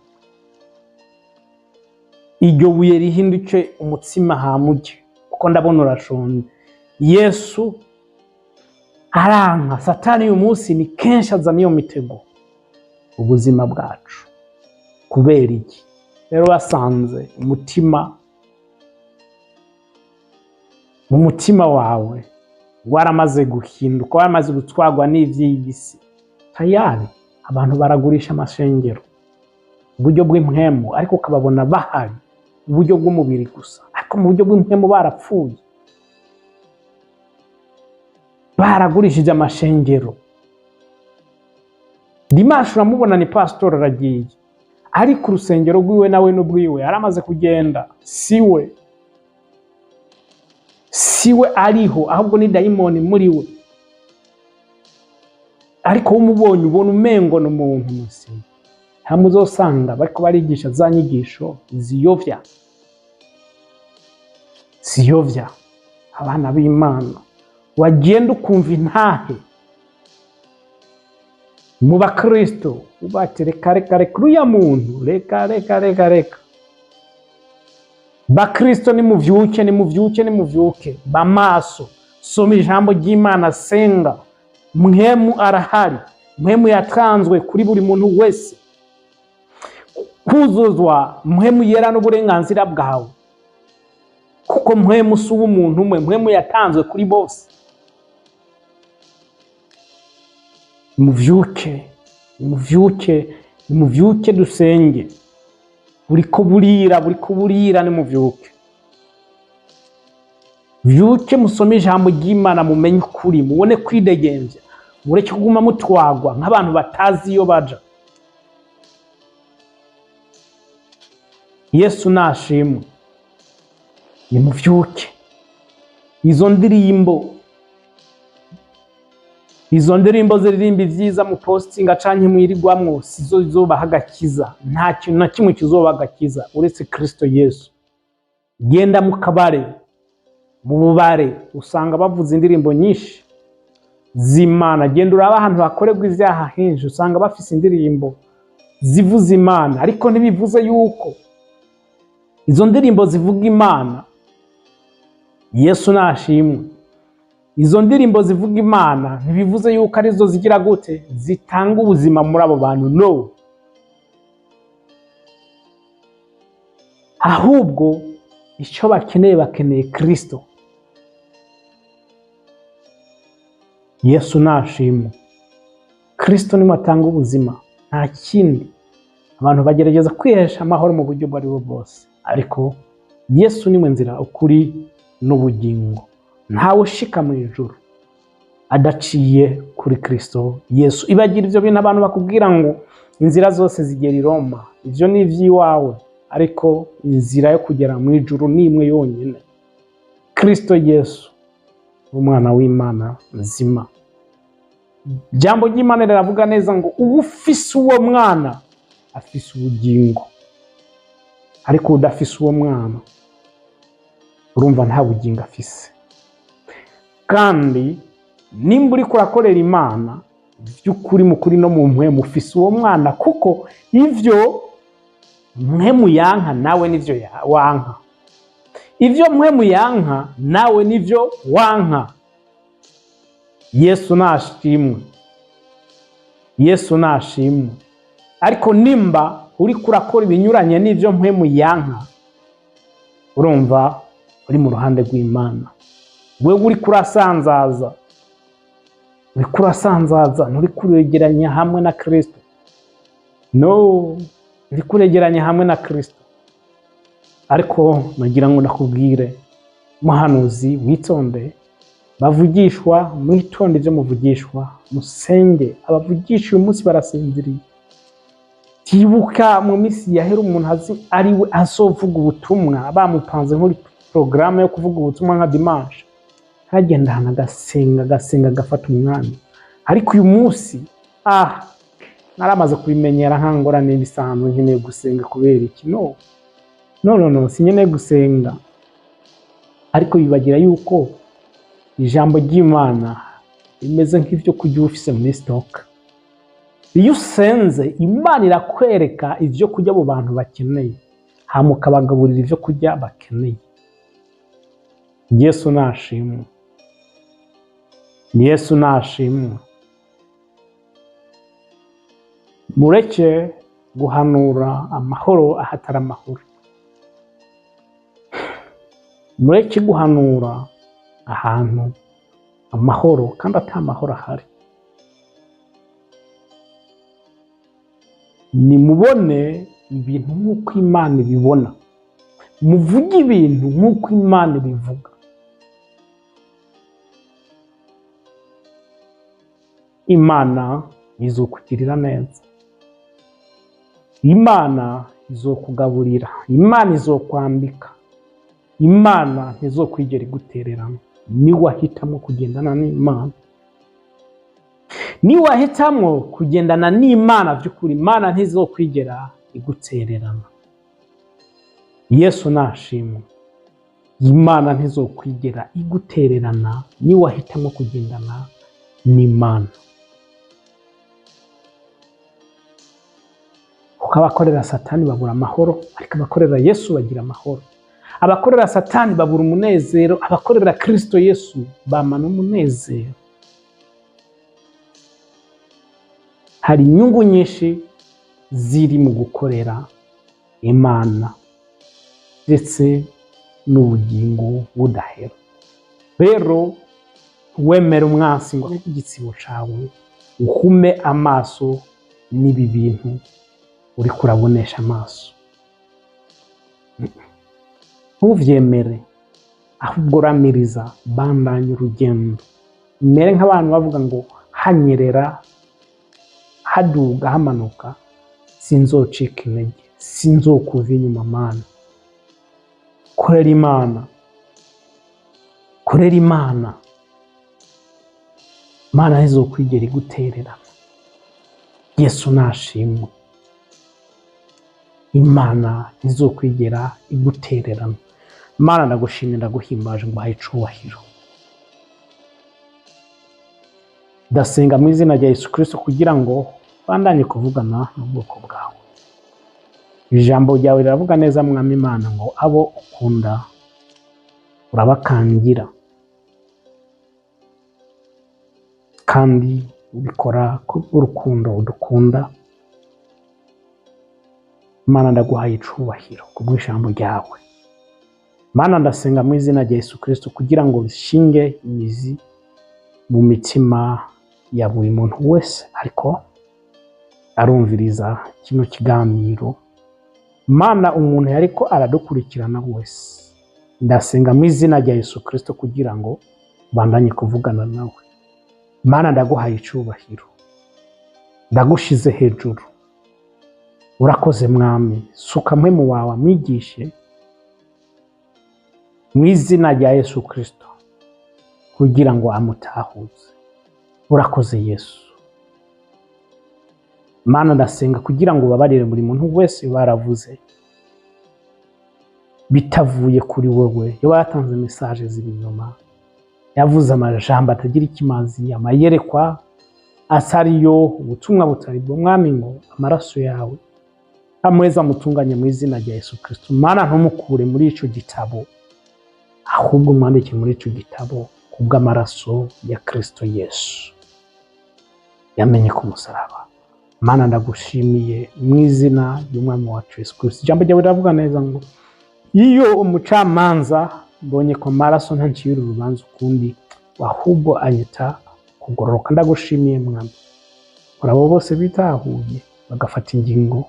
iryo buye rihinduke umutsima hamurye, kuko ndabona urashonje. Yesu aranka. Satani uyu munsi ni kenshi azana iyo mitego ubuzima bwacu. Kubera iki? Rero basanze umutima, mu mutima wawe waramaze guhinduka, waramaze gutwarwa n'ivy'iyi si. Tayari abantu baragurisha amashengero uburyo bw'impwemu, ariko ukababona bahari uburyo bw'umubiri gusa, ariko mu buryo bw'impwemu barapfuye, baragurishije amashengero. Dimanche uramubona ni pasitori aragiye, ariko urusengero rwiwe nawe n'ubwiwe yaramaze kugenda, siwe ariho, ahubwo ni dayimoni muri we. Ariko umubonye ubona umengo ni umuntu muzima. Hamwe uzosanga bariko barigisha za nyigisho ziyovya, ziyovya abana b'Imana. Wagenda ukumva intahe mu bakristo, ubati reka reka reka uriya muntu, reka reka reka reka. Bakristo, nimuvyuke, nimuvyuke, nimuvyuke, bamaso, soma ijambo ry'Imana, senga. Mpwemu arahari, mpwemu yatanzwe kuri buri muntu wese. Kuzuzwa mpwemu yera n'uburenganzira bwawe, kuko mpwemu si uw'umuntu umwe, mpwemu yatanzwe kuri bose. Muvyuke, muvyuke, muvyuke, dusenge. Buriko burira, buriko burira, nimuvyuke. Vyuke musome ijambo ry'Imana, mumenye ukuri, mubone kwidegemvya, mureke kuguma mutwagwa nk'abantu batazi iyo baja. Yesu nashimwe. Nimuvyuke. Izo ndirimbo ziririmba ivyiza mu postinga canke mwirigwamwo sizo zizobaha agakiza. Nta kintu na kimwe kizobaha agakiza uretse Kristo Yesu. Genda mu kabare, mu bubare, usanga bavuza indirimbo nyinshi z'Imana. Genda uraba ahantu hakorerwa ivyaha henshi, usanga bafise indirimbo zivuza Imana, ariko ntibivuze yuko izo ndirimbo zivuga Imana. Yesu nashimwe. Izo ndirimbo zivuga Imana ntibivuze yuko arizo zigira gute zitanga ubuzima muri abo bantu, no. Ahubwo icyo bakeneye, bakeneye Kristo. Yesu nashimwe. Kristo niwe atanga ubuzima, nta kindi. Abantu bagerageza kwihesha amahoro mu buryo ubwo aribwo bwose, ariko Yesu niwe nzira, ukuri n'ubugingo. Ntawe ushika mu ijuru adaciye kuri Kristo Yesu. Ibagira ivyo bintu abantu bakubwira ngo inzira zose zigera i Roma, ivyo ni ivy'iwawe, ariko inzira yo kugera mu ijuru ni imwe yonyine, Kristo Yesu, umwana w'Imana nzima. Jambo ry'Imana riravuga neza ngo uwufise uwo mwana afise ubugingo, ariko udafise uwo mwana urumva nta bugingo afise. Kandi nimba uriko urakorera Imana vy'ukuri mu kuri no mu mpwemu, ufise uwo mwana, kuko ivyo mpwemu yanka nawe nivyo wanka, ivyo mpwemu yanka nawe nivyo wanka. Yesu nashimwe, Yesu nashimwe. Ariko nimba uriko urakora ibinyuranye n'ivyo mpwemu yanka, urumva uri mu ruhande rw'Imana. Wewe uriko urasanzaza, uriko urasanzaza, nturiko uregeranya hamwe na Kristo. No, uriko uregeranya hamwe na Kristo. Ariko nagira ngo nakubwire, muhanuzi, witonde, bavugishwa, mwitonde ivyo muvugishwa, musenge. Abavugisha uyu munsi barasinziriye. Tibuka mu minsi yahera umuntu azi ariwe azovuga ubutumwa, bamupanze nk'uri porogaramu yo kuvuga ubutumwa nka dimanche, aragenda ahantu agasenga, agasenga, agafata umwanya. Ariko uyu munsi naramaze kubimenyera, nka ngorane bisanzwe, nkeneye gusenga kubera iki? No, No, no, no, sinkeneye gusenga. Ariko bibagira yuko ijambo ry'Imana rimeze nk'ibyo kurya uba ufise muri stock. Iyo usenze, Imana irakwereka ibyo kurya abo bantu bakeneye, hama ukabagaburira ibyo kurya bakeneye. Yesu nashimwe, Yesu nashimwe. Mureke guhanura amahoro ahatari amahoro, mureke guhanura ahantu amahoro kandi ata mahoro ahari. Nimubone ibintu nk'uko Imana ibibona, muvuge ibintu nk'uko Imana ibivuga. Imana izokugirira neza, Imana izokugaburira, Imana izokwambika, Imana ntizokwigera igutererana. Niwahitamo kugendana n'Imana, niwahitamo kugendana n'Imana by'ukuri, Imana ntizokwigera igutererana. Yesu nashimwe. Imana ntizokwigera igutererana niwahitamo kugendana n'Imana. Kuko abakorera Satani babura amahoro, ariko abakorera Yesu bagira amahoro. Abakorera Satani babura umunezero, abakorera Kristo Yesu bamana umunezero. Hari inyungu nyinshi ziri mu gukorera Imana ndetse n'ubugingo budahera. Rero wemere umwansi ngo abe igitsibo cawe, uhume amaso n'ibi bintu uriko urabonesha amaso. Ntuvyemere, ahubwo ramiriza, bandanya urugendo. Mere nk'abantu bavuga ngo hanyerera, haduga, hamanuka, sinzocika intege, sinzokuva inyuma. Mana, korera Imana, korera Imana. Imana ntizokwigera igutererana. Yesu nashimwe. Imana ntizokwigera igutererana. Mana, ndagushimira, ndaguhimbaje, nguhaye icubahiro. Ndasenga mu izina rya Yesu Kristo kugira ngo bandanye kuvugana n'ubwoko bwawe. Ijambo ryawe riravuga neza, Mwami Imana, ngo abo ukunda urabakangira, kandi ubikora kubw'urukundo udukunda. Mana, ndaguhaye icubahiro kubw'ijambo ryawe. Mana, ndasenga mu izina rya Yesu Kristo kugira ngo bishinge imizi mu mitima ya buri muntu wese ariko arumviriza kino kiganiro. Mana, umuntu yariko aradukurikirana wese, ndasenga mu izina rya Yesu Kristo kugira ngo bandanye kuvugana nawe. Mana, ndaguhaye icubahiro, ndagushize hejuru. Urakoze Mwami, suka mpwemu wawe amwigishe mu izina rya Yesu Kristo kugira ngo amutahuze. Urakoze Yesu. Mana, ndasenga kugira ngo ubabarire buri muntu wese baravuze bitavuye kuri wewe, iyo yatanze message z'ibinyoma, yavuze amajambo atagira ikimazi, amayerekwa atariyo, ubutumwa butari bwo. Mwami, ngo amaraso yawe amweza amutunganye mu izina rya Yesu Kristo. Mana, ntumukure muri ico gitabo, ahubwo mwandike muri ico gitabo kubw'amaraso ya Kristo Yesu yamenye ku musaraba. Mana, ndagushimiye mu izina ry'Umwami wacu Yesu Kristo. Ijambo ryawe riravuga neza ngo iyo umucamanza mbonye ko amaraso ntancira urubanza ukundi, ahubwo anyita kugororoka. Ndagushimiye Mwami, kuri abo bose bitahuye bagafata ingingo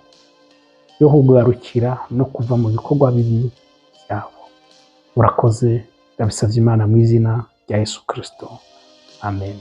yo kugarukira no kuva mu bikorwa bibi byabo. Urakoze, ndabisabye Imana mu izina rya Yesu Kristo, amen.